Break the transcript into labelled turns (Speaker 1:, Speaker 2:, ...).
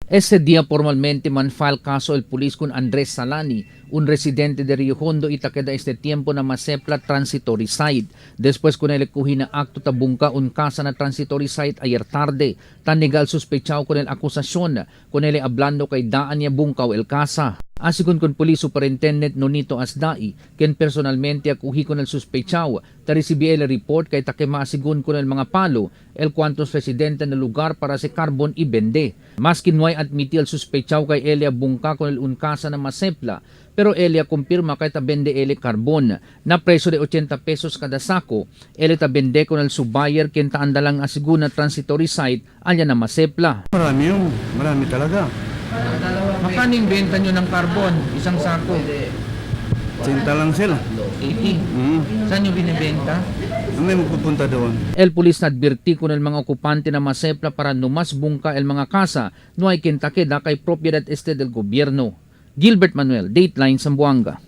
Speaker 1: Ese día formalmente man file caso el pulis con Andrés Salani, un residente de Rio Hondo y takeda este tiempo na Masepla Transitory Site. Después con el kuhina acto tabungka un casa na transitory site ayer tarde. Tanigal suspechao con el acusación, con el hablando kay daan niya bungkaw el casa. Asigon con Police Superintendent Nonito Asdai, quien personalmente akuhi con el suspechao, ta recibi el report kay takema asigon con el mga palo, el cuantos residente ng lugar para se carbon y bende. Maski no hay admiti el suspechao kay Elia bungka con el unkasa na masepla, pero Elia kumpirma kay ta bende ele carbon na presyo de 80 pesos kada sako. Ele ta bende con el subayer quien ta andalang asigon na transitory site alya na masepla.
Speaker 2: Marami yun. Marami talaga.
Speaker 1: Magkano yung benta nyo ng carbon? Isang sako?
Speaker 2: Sinta lang sila.
Speaker 1: 80. Saan nyo binibenta?
Speaker 2: May magpupunta doon.
Speaker 1: El pulis nadbirti con el mga okupante na masepla para numas bungka el mga casa no hay quien takeda kay propiedad este del gobyerno. Gilbert Manuel, Dateline, Zamboanga.